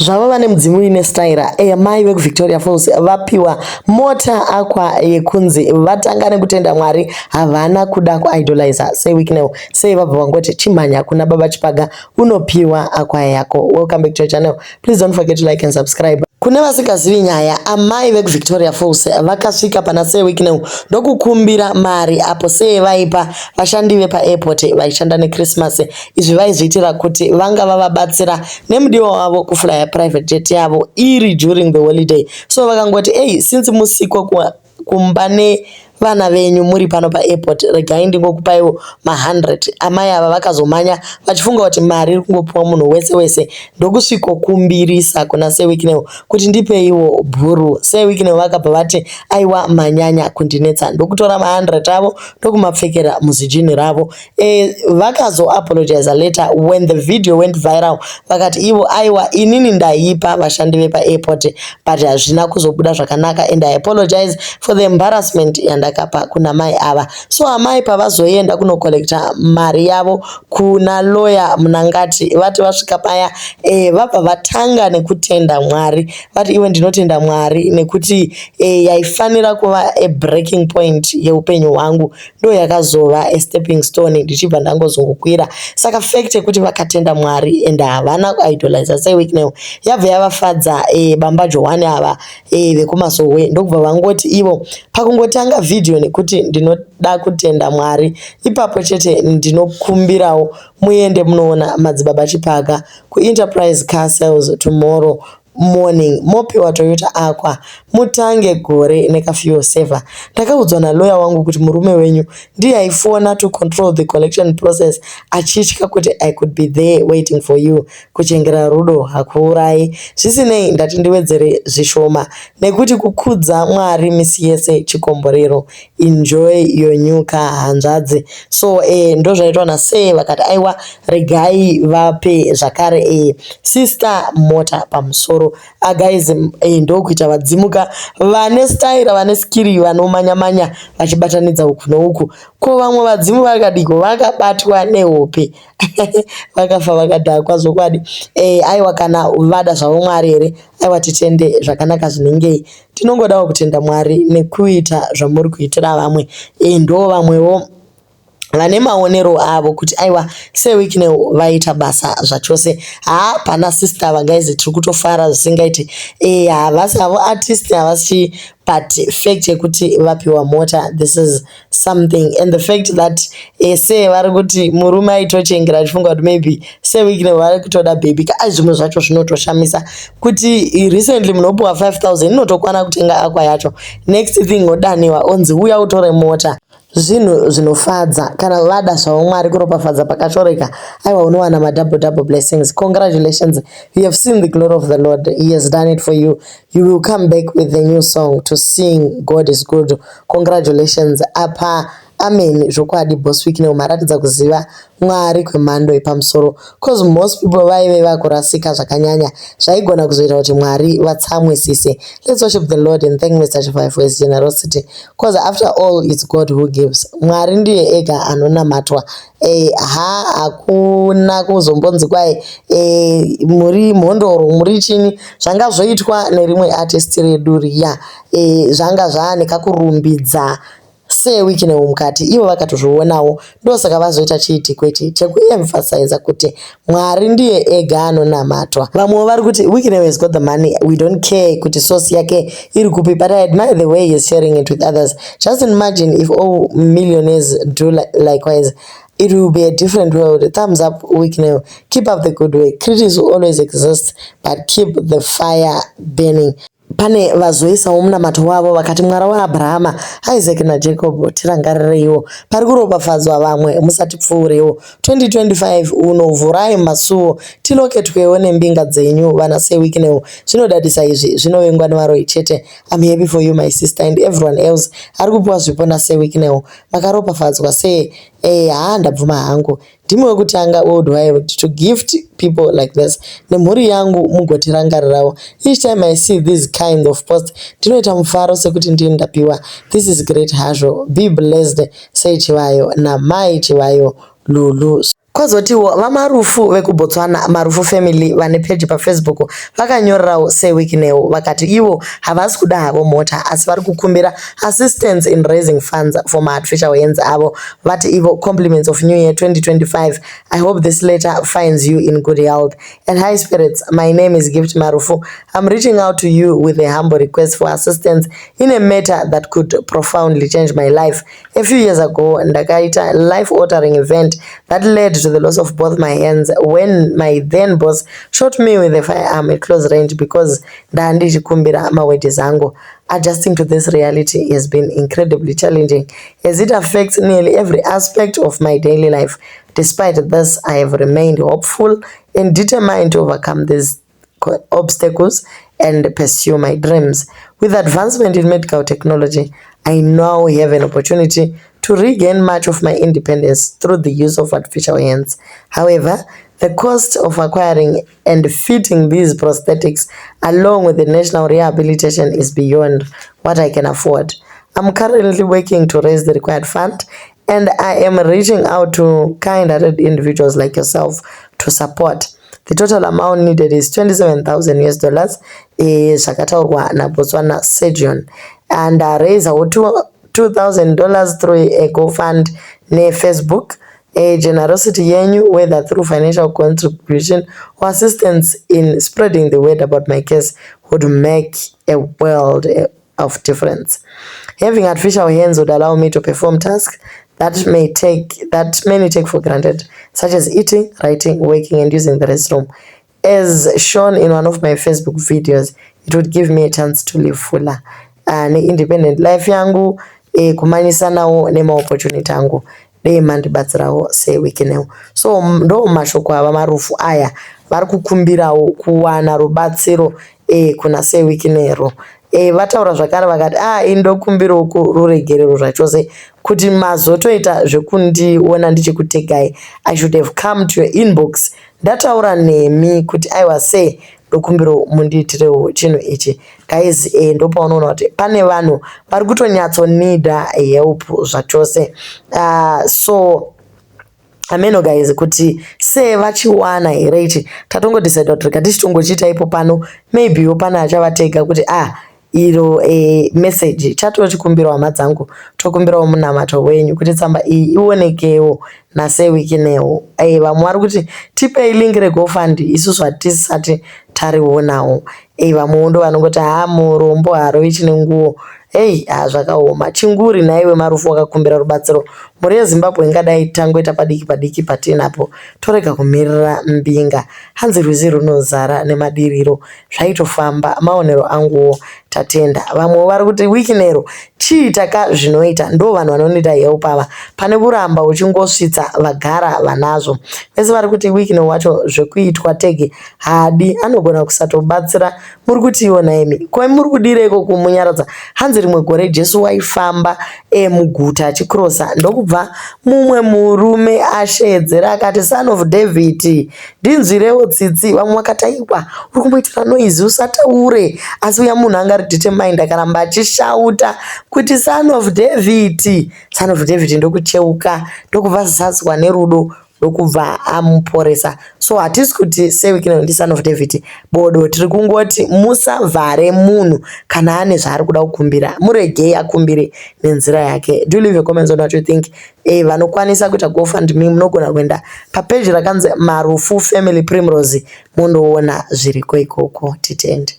Zvavo vane mudzimu ine staira. Eya mai vekuVictoria Falls vapiwa mota Aqua yekunzi vatanga nekutenda Mwari havana kuda kuidolizer Sir Wicknell sei vabva vangoti chimhanya kuna baba Chipaga unopiwa Aqua yako. Welcome back to your channel. Please don't forget to like and subscribe. Kune vasingazivi nyaya, amai vekuVictoria Falls vakasvika pana Sir Wicknell ndokukumbira mari apo Sir vaipa vashandi vepaairport vaishanda neChristmas. Izvi vaizviitira kuti vanga vavabatsira nemudiwa wavo kuflya private jet yavo iri during the holiday. So vakangoti ei since musiko kumba nevana venyu muri pano paairport regai ndingokupaiwo ma100. Amai ava vakazomanya vachifunga kuti mari iri kungopiwa munhu wese wese ndokusvikokumbirisa kuna Sir Wicknell kuti ndipeiwo bhuru. Sir Wicknell vakabva vati aiwa manyanya kundinetsa ndokutora ma100 avo ndokumapfekera muzijini ravo. Vakazoapologiza later when the video went viral vakati ivo aiwa inini ndaipa vashandi vepaairport but hazvina kuzobuda zvakanaka and I apologize for the embarrassment yandakapa kuna mai ava. So amai pavazoenda kunokolekta mari yavo kuna lawyer Munangati vati vasvika paya vabva vatanga nekutenda Mwari vati iwe ndinotenda Mwari nekuti yaifanira kuva a breaking point yeupenyu hwangu ndo yakazova a stepping stone ndichibva ndangozongokwira. Saka fact yekuti vakatenda Mwari and havana kuidolizer Sir Wicknell yabva yavafadza bamba Johani ava vekumasowe ndokubva vangoti ivo pakungotanga vhidhiyo nekuti ndinoda kutenda Mwari ipapo chete ndinokumbirawo muende munoona madzibaba Chipaga kuEnterprise Car Sales tomorrow morning mopiwa Toyota Aqua mutange gore nekafuel saver. Ndakaudzwa naloya wangu kuti murume wenyu ndiye aifona to control the collection process achitya kuti I could be there waiting for you. Kuchengera rudo hakuurai. Zvisinei ndati ndiwedzere zvishoma nekuti kukudza Mwari misi yese chikomborero. Enjoy your new car hanzvadzi. So ndozvaitwa naSir vakati aiwa regai vape zvakare sister mota pamusoro. Guys, ndokuita vadzimuka vane staira vane skiri vanomanya-manya vachibatanidza uku nouku. Ko vamwe vadzimu vakadiko vakabatwa nehope vakafa vakadhakwa zvokwadi. Aiwa kana vada zvavo Mwari here aiwa titende zvakanaka zvinengei. Tinongodawo kutenda Mwari nekuita zvamuri kuitira vamwe. Ndo vamwewo vane maonero avo kuti aiwa Sir Wicknell vaita basa zvachose. Haa pana sister ava guys tiri kutofara zvisingaiti. Havasi havo artist havasi chii but fact yekuti vapiwa mota this is something and the fact that Sir vari kuti murume aitochengera achifunga kuti maybe Sir Wicknell vari kutoda baby ka zvimwe zvacho zvinotoshamisa kuti recently munopiwa 5000 inotokwana kutenga Aqua yacho next thing odaniwa onzi uya utore mota. Zvinhu zvinofadza kana vada zvavo Mwari kuropafadza pakashoreka aiwa unowana madouble double blessings. Congratulations, you have seen the glory of the Lord. He has done it for you. You will come back with a new song to sing God is good. Congratulations. Apa amen zvokwadi Boss Wicknell maratidza kuziva Mwari kwemhando yepamusoro cause most people vaive vakurasika zvakanyanya zvaigona kuzoita kuti Mwari vatsamwisise. Let's worship the Lord and thank Mr. Chivayo for his generosity cause after all it's God who gives. Mwari ndiye ega anonamatwa. Ha hakuna kuzombonzi kwai muri mhondoro muri chini zvanga zvoitwa nerimwe artist redu riya zvanga zvaane kakurumbidza Sir Wicknell mukati ivo vakatozvionawo ndosaka vazoita chiitiko ichi chekuemphasiza kuti Mwari ndiye ega anonamatwa. Vamwewo vari kuti Wicknell has got the money we don't care kuti source yake iri kupi but I admire the way he is sharing it with others. Just imagine if all millionaires do likewise it will be a different world. Thumbs up Wicknell. Keep up the good work. Critics will always exist but keep the fire burning. Pane vazoisawo munamato wavo vakati Mwari waAbrahama, Isaac naJacob tirangarireiwo. Pari kuropafadzwa vamwe musatipfuurewo. 2025 uno vhurai masuo tiloketwewo nembinga dzenyu vana Sir Wicknell. Zvinodadisa izvi zvinovengwa nevaroyi chete. I'm happy for you my sister and everyone else ari kupiwa zvipo naSir Wicknell. Makaropafadzwa sei? Haa ndabvuma hangu. Ndimi wekutanga worldwide to gift people like this. Nemhuri yangu mugotirangarirawo. Each time I see this kind of post ndinoita mufaro sekuti ndini ndapiwa. This is great hazvo. Be blessed Sir Chivayo namai Chivayo Lulu. Kwozotiwo VaMarufu vekuBotswana, Marufu Family vane peji paFacebook vakanyorerawo Sir Wicknell vakati ivo havasi kuda havo mota asi vari kukumbira assistance in raising funds for maartificial hands avo. Vati ivo compliments of New Year 2025. I hope this letter finds you in good health and high spirits. My name is Gift Marufu. I'm reaching out to you with a humble request for assistance in a matter that could profoundly change my life. A few years ago, ndakaita life-altering event that led to the loss of both my hands when my then boss shot me with a firearm at close range because ndandichikumbira mawages angu. Adjusting to this reality has been incredibly challenging as it affects nearly every aspect of my daily life. Despite this, I have remained hopeful and determined to overcome these obstacles and pursue my dreams. With advancement in medical technology, I now have an opportunity to regain much of my independence through the use of artificial hands. However, the cost of acquiring and fitting these prosthetics along with the national rehabilitation is beyond what I can afford. I'm currently working to raise the required fund and I am reaching out to kind-hearted individuals like yourself to support. The total amount needed is 27,000 US dollars zvakataurwa naBotswana Surgeon and raise $2,000 through a GoFund neFacebook. A generosity yenyu, whether through financial contribution or assistance in spreading the word about my case, would make a world of difference. Having artificial hands would allow me to perform tasks that many take for granted, such as eating, writing, working, and using the restroom. As shown in one of my Facebook videos, it would give me a chance to live fuller ne-independent life yangu kumanyisanawo nemaopportunity angu. Dei mandibatsirawo Sir Wicknell. So ndo mashoko ava Marufu aya, vari kukumbirawo kuwana rubatsiro kuna Sir Wicknell. Vataura zvakare vakati ini ndokumbirawo ruregerero zvachose kuti mazotoita zvekundiona ndichikutegai. I should have come to your inbox ndataura nemi kuti aiwa Sir, ndokumbirawo mundiitirewo chinhu ichi. Guys, ndopaunoona kuti pane vanhu vari kutonyatsonida help zvachose. So ameno guys kuti se vachiwana here ichi. Tatongodecida kuti rega tichitongochiita ipo pano, maybewo pane achavatega kuti iro message chatochikumbirawo. Hama dzangu, tokumbirawo munamato wenyu kuti tsamba iyi ionekewo naSir Wicknell. Vamwe vari kuti tipei link reGoFund, isusu hatisati tarionawo. Vamwewo ndo vanongoti haa, murombo harovi chine nguo. Hei, ha, zvakaoma. Chinguri nhaiwe Marufu wakakumbira rubatsiro. Mhuri yeZimbabwe ingadai tangoita padiki padiki patinapo, torega kumirira mbinga. Hanzi rwizi runozara nemadiriro, zvaitofamba maonero anguwo. Tatenda. Vamwewo vari kuti Wicknell chiitaka zvinoita, ndo vanhu vanonoita help ava, pane kuramba uchingosvitsa vagara vanazvo vese. Vari kuti Wicknell wacho zvekuitwa tege haadi, anogona kusatobatsira. Muri kutiwo naimi ko muri kudireiko kumunyaradza? Hanzi rimwe gore Jesu waifamba muguta achikrosa, ndokubva mumwe murume ashedzera akati, "Son of David, ndinzwirewo tsitsi." Vamwe vakati, "Aiwa, uri kumboitira noise, usataure." Asi uya munhu anga ari determined, akaramba achishauta kuti, "Son of David, Son of David." Ndokucheuka, ndokubva zadzwa nerudo, ndokubva amuporesa. So hatisi kuti Sir Wicknell ndi Son of David bodo, tiri kungoti musavhare munhu kana ane zvaari kuda kukumbira, muregei akumbire nenzira yake. Do leave your comments on what you think. Vanokwanisa kuita GoFundMe, munogona kuenda papeji rakanzi Marufu Family Primrose, mundoona zviriko ikoko. Titende.